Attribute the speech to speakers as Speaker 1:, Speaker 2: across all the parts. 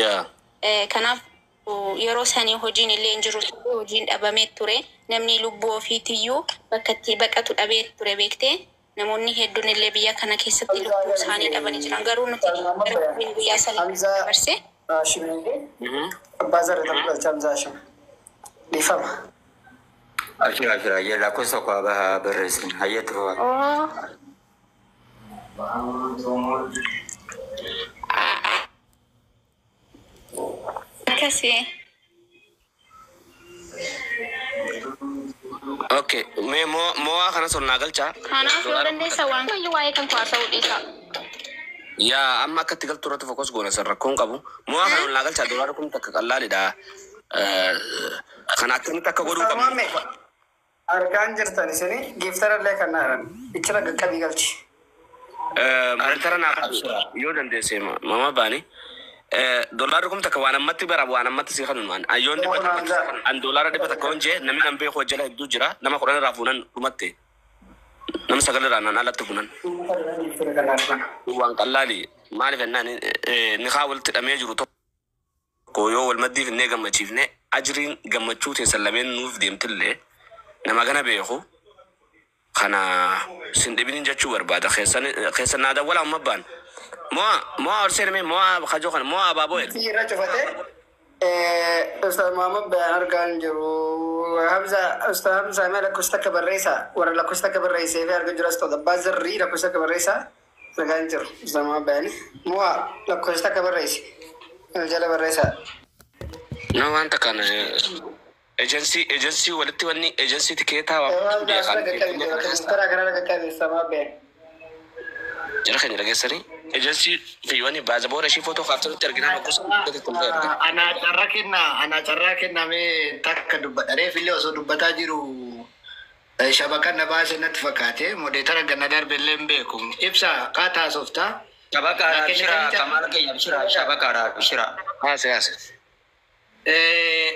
Speaker 1: Yaa.
Speaker 2: Kanaaf yeroo sanii hojiin illee hin jiru ture, hojiin dhabamee ture. Namni lubbuu ofiitiyyuu bakka itti baqatu dhabee ture beektee. Namoonni hedduun illee biyya kana keessatti lubbuu isaanii dhabanii jiran. Garuu nuti Rabbiin guyyaa sanii
Speaker 3: Hamzaa
Speaker 2: dabarse.
Speaker 3: Haashimii abbaa zarri ta'uu galcha Hamzaa Haashim. Dhiifama.
Speaker 4: Abshira abshira hayyee lakkoofsa tokko haa barreessin hayyee tufa.
Speaker 2: Oo. Akkasii.
Speaker 1: Okay. Mee mo'aa kana sonnaa galchaa.
Speaker 2: Kanaaf yoo dandeessa waan kamiyyuu waa'ee kan haasa'uu dhiisa.
Speaker 1: Yaa amma akka itti galtu irratti fokus goona san rakkoon qabu. Mo'aa kana ol naa galchaa doolaara kun takka qallaalidha. Kana akkamitti akka godhuu
Speaker 3: Ustaz
Speaker 1: qabnu.
Speaker 3: Muhammad argaan jirtan isini giiftarallee kan naaran ichira qaqqabii galchi.
Speaker 1: Monitora naa qabu yoo dandeesse mama baani. Doolaarri kun takka waan ammatti bara waan ammatti si kanu waan ayyoon dhibba takka an doolaara dhibba takka hojjee namni nan beeku hojjela hedduu jira nama kudhan irraa fuunan dhumatti nama sagal irraa nan alatti fuunan.
Speaker 3: Giiftara kan naaran.
Speaker 1: Waan qallaali maaliif jennaan ni kaa walitti hidhamee jiru tokko yoo wal maddiif innee gammachiifne ajriin gammachuu teessan lameen nuuf deemtillee nama gana beeku kana sin dhibinin jechuu barbaada keessan keessan naa dawwala amma baan mo'a mo'a ol seename mo'a kajoo kana mo'a abaaboo jedhe.
Speaker 3: Irra cufatee Ustaz Muhammad bayaan argaan jiru. Hamza Ustaz Hamza mee lakkoofsa takka barreessaa warra lakkoofsa takka barreessee fi argaa jiru as ta'u abbaa zarrii lakkoofsa takka barreessaa argaan jiru Ustaz Muhammad bayaan. Mo'a lakkoofsa takka barreessi jala barreessaa.
Speaker 1: Na waan takkaan ejensii walitti wanni ejensii tikeetaa waan beekan
Speaker 3: Karaa karaa qaqqabe Ustaz Muhammad bayaan.
Speaker 1: Jara keenya dhageessanii ejensii fi wanni baazaboora ishii footoo kaaftanitti arginaa gosa erga.
Speaker 5: Ana carraa kennaa, ana carraa kennamee takka dubbadha. Reef illee osoo dubbataa jiru shabakan na baase natti fakkaate. Modeetara ganna darbe illee hin beeku. Ibsa qaataa sooftaa.
Speaker 4: Shabakaadha abshira kamaal keenya abshira shabakaadha abshira.
Speaker 1: Haase haase.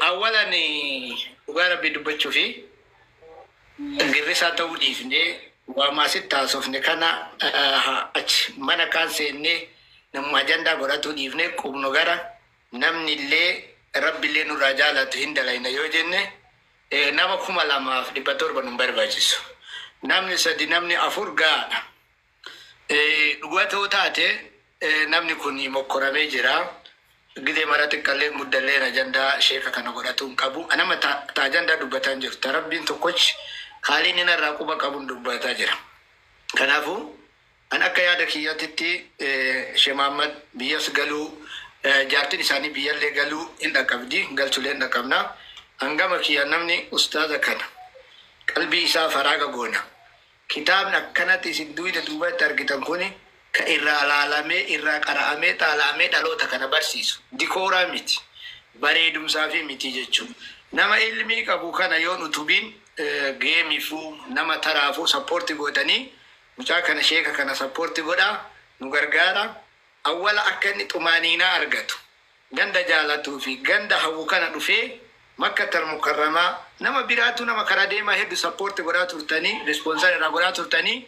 Speaker 5: Awwalan dhugaa rabbii dubbachuu fi girrisaa ta'uu dhiifnee waamaasitti haasofne kana achi mana kaan seennee namuma ajandaa godhatuu dhiifnee qubnu gara namni illee rabbi illee nurraa jaalatu hin dalayna yoo jenne nama 2700 nun barbaachisu. Namni sadi namni afur gahaadha. Dhugaa ta'uu taate namni kun mokkoramee jira. Gidee mara xiqqallee guddalleen ajandaa sheeka kana godhatu hin qabu. Anama ta ajandaa dubbataa hin jirtu. Rabbiin tokkochi haaliin inni irraa quba qabuun dubbataa jira. Kanaafuu an akka yaada kiyyaatitti Sheekh Muhammad biyyas galuu jaartiin isaanii biyyallee galuu hin dhaqqabdi galchullee hin dhaqqabna. Hangama kiyya namni ustaaza kana qalbii isaa faraaga goona. Kitaabni akkanatti isin duyda duubatti argitan kuni ka irraa laalamee irraa qara'amee xaala'amee dhaloota kana barsiisu. Dikooraa miti. Bareedumsaa fi miti jechuudha. Nama ilmii qabu kana yoon utubiin geemifuu nama taraafuu sappoorti gootanii mucaa kana sheeka kana sappoorti godhaa nu gargaara. Awwala akka inni xumaaniinaa argatu. Ganda jaalatuu fi ganda hawwu kana dhufee Makkatal Mukarramaa nama biraatu nama karaa deemaa hedduu sappoorti godhaa turtanii rispoonsar irraa godhaa turtanii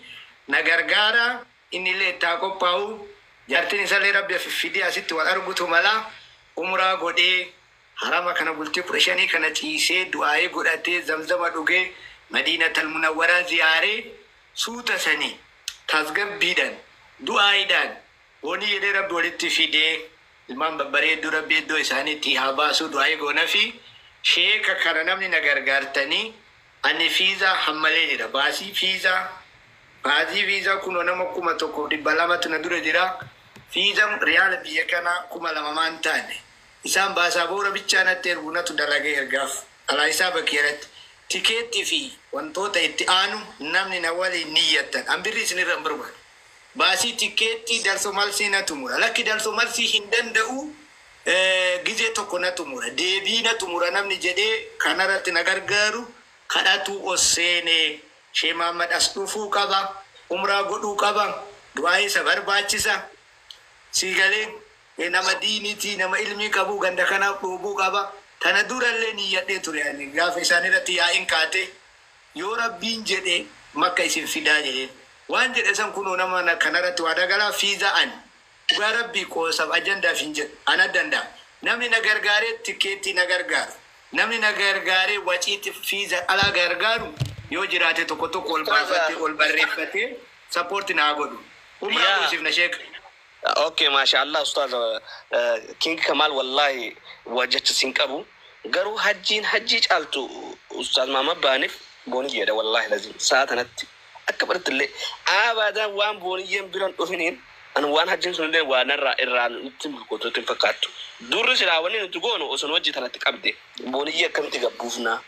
Speaker 5: na gargaara inni illee itti haa qophaa'u jaartiin isallee rabbi fiffidee asitti wal argutu mala umraa godhee harama kana bultii kudha shanii kana ciisee du'aa'ee godhatee zamzama dhugee Madiinatal Munawwaraa ziyaaree suuta sanii tasgabbiidhaan du'aa'iidhaan wonii jedhee rabbi walitti fidee ilmaan babbareedduu rabbi iddoo isaaniitti haa baasuu du'aa'ii goonafi sheeka kana namni na gargaartanii ani fiizaa hammalee jira baasii fiizaa baasii fiizaa kunoo nama 1200tu na dura jira fiizaan riyaala biyya kanaa 2000 maan taane isaan baasaa boora bichaa natti ergu natu dalagee ergaaf alaa isaa bakkeeratti tikeetti fi wantoota itti aanu namni na waliin niyyattan an birrii isinirra hin barbaadu baasii tikeetti darso malsii na xumura lakki darso malsii hin danda'u gizee tokko na xumura deebii na xumura namni jedhee kanarratti na gargaaru kadhatu os seenee Shee Muhammad as dhufuu qaba umraa godhuu qaba du'aa isa barbaachisa sii galee nama diinitii nama ilmii qabu ganda kanaaf dhoobuu qaba tana durallee niyyadhee ture ani gaafa isaan irratti yaa'iin kaate yoo rabbiin jedhe makka isin fidaa jedheen waan jedhe san kunoo nama kanarratti waa dagalaa fiiza an Dhugaa rabbii qoosaaf ajandaaf hin jedhu. Ana danda'a. Namni na gargaaree tikeettii na gargaaru. Namni na gargaaree waciitti fiiza alaa gargaaru yoo jiraate tokko tokko ol baafatee ol barreeffatee support naa godhu. Umraa
Speaker 1: Yaa.
Speaker 5: goosifna sheeka.
Speaker 1: Okay, masha Allah, Ustaz King Kamal, wallahi wajacha sin qabu. Garuu hajjiin hajjii caaltu Ustaz Maama Baaniif booniyyeedha, wallahi lazim. Sa'a tanatti akka baratti illee abaadaan waan booniyyeen biran dhufiniin an waan hajjiin sun illee waan irraa irraa nutti milkootu hin fakkaattu. Durri silaa wanni nuti goonu osoo nu wajji tanatti qabde booniyyee akkamitti gabbuufnaa?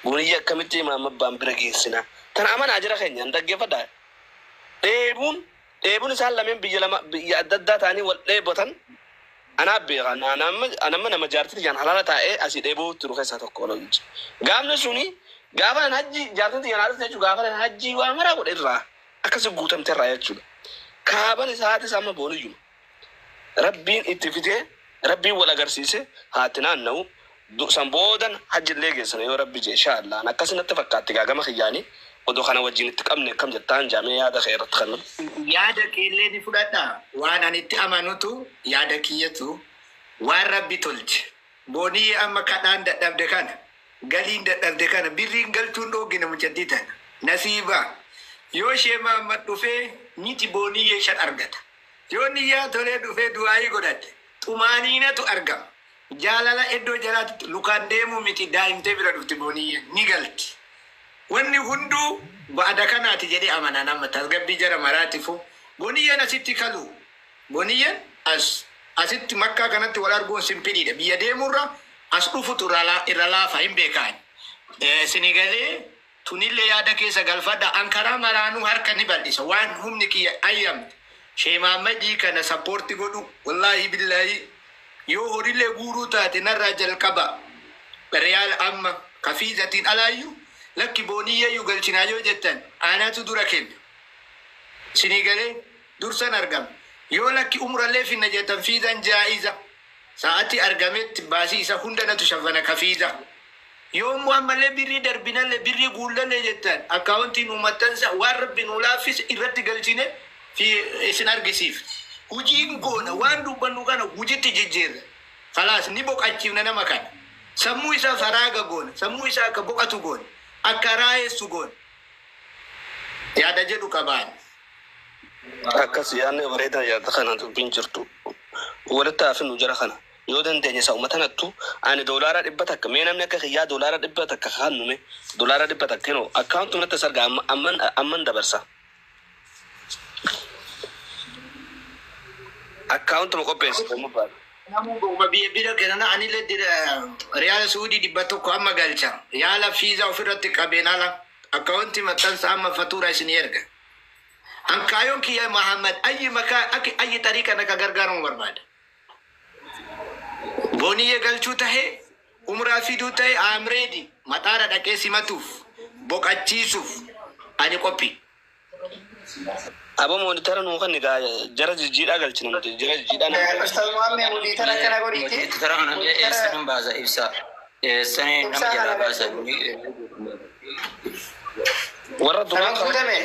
Speaker 1: Booniyyee akkamitti Maama Baan bira geessinaa? Tana amanaa jira keenya hin dhaggeeffadhaa. Dheebuun isaan lameen biyya lama biyya adda addaa ta'anii wal dheebotan anaa beeka. Anamma nama jaartii tiyyaan halaala taa'ee asii dheebuu turu keessaa tokko oolu. Gaafni suni gaafa nan hajji jaartiin tiyyaan halaala jechuudha, gaafa nan hajjii waa maraa godhe irraa akkasi guutamte irraa jechuudha. Kaaban isaatis amma booniyyuma. Rabbiin itti fidee rabbiin wal agarsiise haati naanna'u san boodan hajjillee geessana yoo rabbi jee inshaallah. Akkasi natti fakkaatti gaagama kiyyaanii odoo kana wajjin itti qabne akkam jettaan jaamee yaada kee irratti kan
Speaker 5: Yaada keellee ni fudhadha. Waan ani itti amanutu yaada kiyyatu waan rabbi tolche. Boonii amma kadhaan dadhabde kana galiin dadhabde kana birriin galchuun dhoogine mucattii tana. Nasiiba. Yoo ishee Mahammad dhufee niti booniyyee shan argata. Yoo niyyaa tolee dhufee du'aayii godhatte xumaaniinatu argama. Jaalala iddoo jalaatti lukaan deemuu miti daa'imtee bira dhufti booniyyee ni galti. Wanni hunduu ba'ada kanaati jedhee amana nama tasgabbii jara maraatifu. Boniyyeen asitti kalu. Boniyyeen as asitti makkaa kanatti wal arguun simpiliidha. Biyya deemurra as dhufutu irra laafa hin beekaan. Sinigalee tunillee yaada keessa galfadha. An karaa maraanuu harka ni bal'isa. Waan humni kiyya ayyamte. Sheemaamadii kana support godhu. Wallaahi billaahi yoo horiilee guuruu taate narraa jalqaba. Riyaal amma kafiizatiin alaayyuu lakki booniyyeeyyuu galchinaa yoo jettan aanatu dura kenna. Sinii galee dursan argama. Yoo lakki umrallee finna jettan fiizan jaa'iza. Sa'atii argametti baasii isa hunda natu shafana kafiiza. Yoo immoo ammallee birrii darbinallee birrii guullallee jettan akkaawuntiin uummattansa waan rabbi nuu laaffise irratti galchine fi isin argisiif. Hujiin goona waan dubbannu kana hujitti jijjiirra. Kalaas ni boqachiifna nama kana. Sammuu isaa faraaga goona. Sammuu isaa akka boqatu goona. Akka raayessu goona. Yaada jedhu qabaan.
Speaker 1: Akkas yaadni bareedaa yaada kana dubbiin jirtu. Walitti hafinu jara kana. Yoo dandeenye isa uummata nattu ani $100 mee namni akka kiyyaa $100 kannume $100 hinoo akkaawuntu natti sarga amman dabarsa. Akkaawuntuma qopheessite mubarak.
Speaker 5: Namuu biyya bira kennan anillee riyaala suudii 100 amma galcha. Riyaala fiiza ofirratti qabeen ala akkaawunti maxxansa amma fatuura isin erga. An kaayoon kiyya Mahammad ayyi makaa akki ayyi xariiqa naka gargaaramu barbaada. Booniyyee galchuu tahee umraa fiduu tahee amreedi maxaara dhaqee simatuuf boqachiisuuf ani qophii.
Speaker 1: Abo moonitara nuu kan egaa jara jijjiidhaa galchina nuti jara jijjiidhaa nama.
Speaker 3: Ustaz Muhammad muditara akkana godhiiti.
Speaker 4: Muditara kana eessanin baasa ibsa. Eessanii nama
Speaker 3: Ibsaa
Speaker 4: jalaa
Speaker 3: kana
Speaker 4: baasa.
Speaker 1: Warra duraa
Speaker 3: Nama guutame.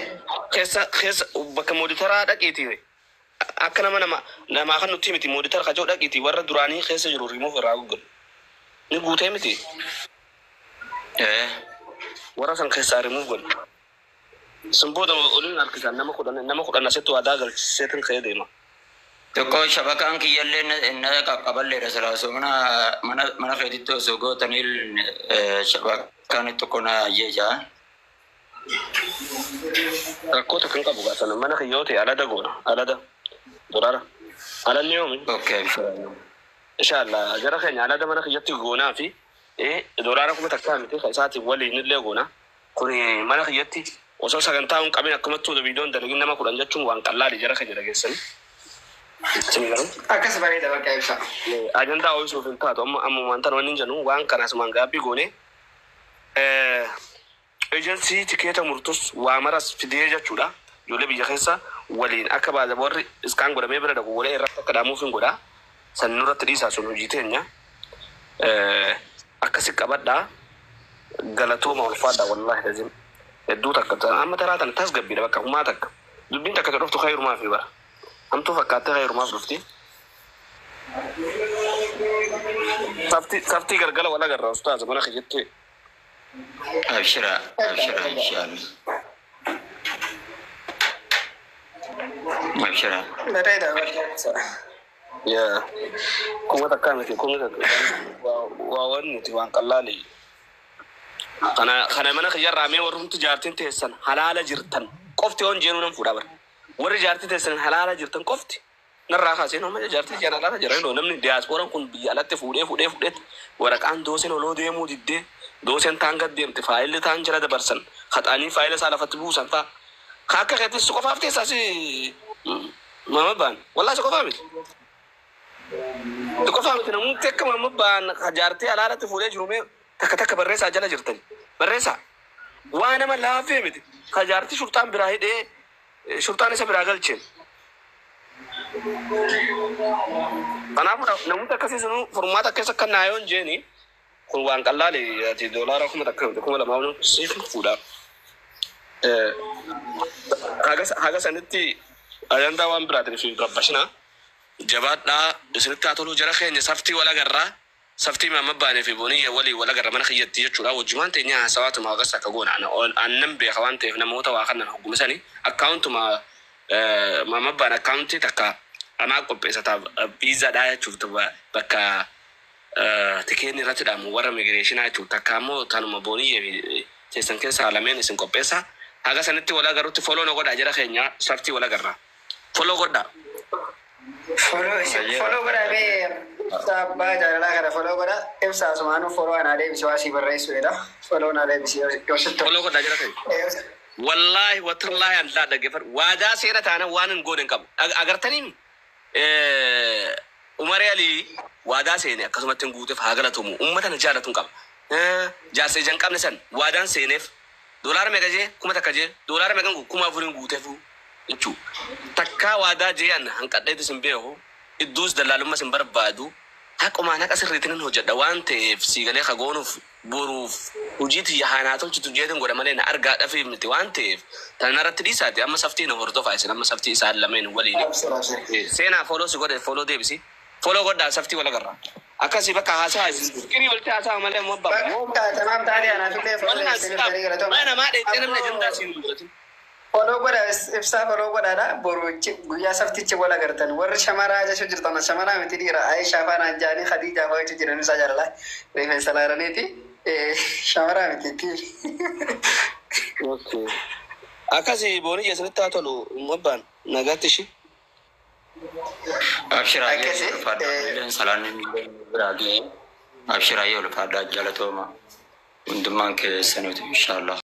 Speaker 1: Keessa bakka mooditaraa dhaqiiti akka nama namaa kan nutti miti mooditara kajoo dhaqiiti warra duraanii keessa jiru rimuuf irraa godhu. Ni guutee miti warra san keessaa rimuuf godhu. Sun booda oliin harkisan nama 10 asitti waadaa galchiseetin ka'ee deema.
Speaker 4: Tokko shabakaan kiyyallee na qaqqaballeedha silaa mana keetitti osoo gootanii shabakaan tokko na ajjeeja.
Speaker 1: Rakkoo tokko hin qabu gaafana mana kiyyoo ta'e alada goona alada duraara alanni yoomi.
Speaker 4: Okay.
Speaker 1: Inshallah jara keenya alada mana kiyyatti goonaa fi $1,000 miti kan isaatiin waliin illee goona. Kuni mana kiyyatti osoo sagantaa hin qabin akkumatti oduu viidiyoon dalagin nama 10 jechuun waan qallaadhi jara keenya dhageessanii. Isin garuu
Speaker 3: Akkas bareeda bakka ibsa.
Speaker 1: Ajandaa ooyisuuf hin taatu amma ammumaan tan wanni hin jennu waan kana asumaan gaabbii goone ejensii tikeeta murtus waa maras fidee jechuudha. Ijoollee biyya keessa waliin akka baasa warri iskaan godhamee bira dhaqu walee irratti akka dhaamuuf hin godhaa. San nurratti dhiisaa sun hojii teenya. Akkasi qabadhaa galatooma ulfaadhaa wallaahi lazim. Hedduu takka amma taraa tana tasgabbiidha bakka humaa takka. Dubbiin takka dhuftu khayrumaa fi bara. Hamtuu fakkaattee heerumaaf dhufti. Saftii galgala wal agarra ustaaza mana kiyyatti.
Speaker 4: Abshira, abshira, inshallah. Abshira.
Speaker 3: Bareeda.
Speaker 1: Yaa kuma takkaa miti kuma takka waa waan nuti waan qallaali. Kana mana kiyyarraa mee warrumti jaartiin teessan halaala jirtan qofti hoon jeenuu nan fuudhaa bara. Warri jaartii teessan halaala jirtan qofti narraa kaasee nama jaartii jaan halaala jira yeroo namni diyaaspooraan kun biyya alatti fuudhee fuudhee fuudhee waraqaan dooseen oloo deemuu diddee dooseen taan gad deemte faayilli taan jala dabarsan haxaanii faayila isaa lafatti buusan fa'a. Ka akka keetti si qofaaf teessaa si mama baan wallaa si qofaa miti. Si qofaa miti namoonni akka mama baan jaartii halaalatti fuudhee jiru mee takka takka barreessaa jala jirtani. Barreessaa waa nama laafee miti. Ka jaartii shurxaan biraa hidhee shurxaan isa biraa galcheen. Kanaafuu namoota akkasii sunuu furmaata keessa akka naayoon jeeni kun waan qallaali ati doolaara 1000 miti 2000 siif fuudha. Haga sanitti ajandaa waan biraatiin fi rabbashinaa jabaadhaa isinitti haa toluu jara keenya saftii wal agarraa saftii maamma baanee fi booniyya walii wal agarra mana kiyyatti jechuudha wajjumaan teenya haasawaatuma hagas akka goona aannan beeka waan ta'eef namoota waa kanan hoggumisanii akkaawuntuma maamma baan akkaawuntii takka anaa qopheessataa viizaadhaa jechuuf bakka tikeenni irratti dhaamu warra migireeshinaa jechuuf takka ammoo tanuma booniyya teessan keessaa lameen isin qopheessa haga sanitti wal agarrutti foloo na godhaa jara keenya saftii wal agarra foloo godhaa.
Speaker 3: Foloo godhaa bee ibsa abbaa jaalalaa kana foloo godhaa ibsa asumaanuu foloo anaa deebisi waa sii barreessuudha. Foloo anaa deebisi yoo sitti.
Speaker 1: Foloo godhaa jara keenya. Wallaahi watallaahi an laa dhaggeeffadhu waadaa seera taana waan hin goone hin qabu. Agartanii Umaree Alii waadaa seene akkasumatti hin guuteef haa galatomu uummata na jaalatu hin qaba. Jaarsa ija hin qabne san waadaan seeneef doolaara meeqa jee 1000 jee doolaara meeqan 4000 guuteef jechuu. Takkaa waadaa jee an hanqadheetis hin beeku idduus dallaalummas hin barbaadu haqumaan haqa sirriitiin hin hojjedha waan ta'eef siigalee kagoonuuf boruuf hojii tiyya haanaa tolchitu jeetin godha malee na argaa dhafiif miti waan ta'eef tana irratti dhiisaati amma saftii na hordofaa isin amma saftii isaan lameen waliin. Seenaa foloo si godhe foloo deebisi foloo godhaa saftii wal agarra. Akkasii bakka haasaa isin fikirii walitti haasaa malee ammoo abbaa.
Speaker 3: Bakka tamaam taatee anaafillee foloo isin garii galatoomaa.
Speaker 1: Mana namaa dheettee namni ajandaa siin godhatin.
Speaker 3: Foloo godha ibsaa foloo godhaadha boruchi guyyaa saftichi wal agartan warri shamaraa jechuu jirtan shamaraa miti dhiira Aishaa faana Anjaanii Khadiijaa fa'aa jechuu jiran isaa jaalalaa rifeensa laaraniiti shamaraa miti.
Speaker 1: Akkasii booniyya isinitti haa tolu mabbaan nagaatti ishii.
Speaker 4: Abshira
Speaker 3: Akkasii,
Speaker 4: yoo ulfaadhaa salaanni biraa ga'e. Abshira yoo ulfaadhaa jaalatooma. Hundummaan keessanuuti inshallah.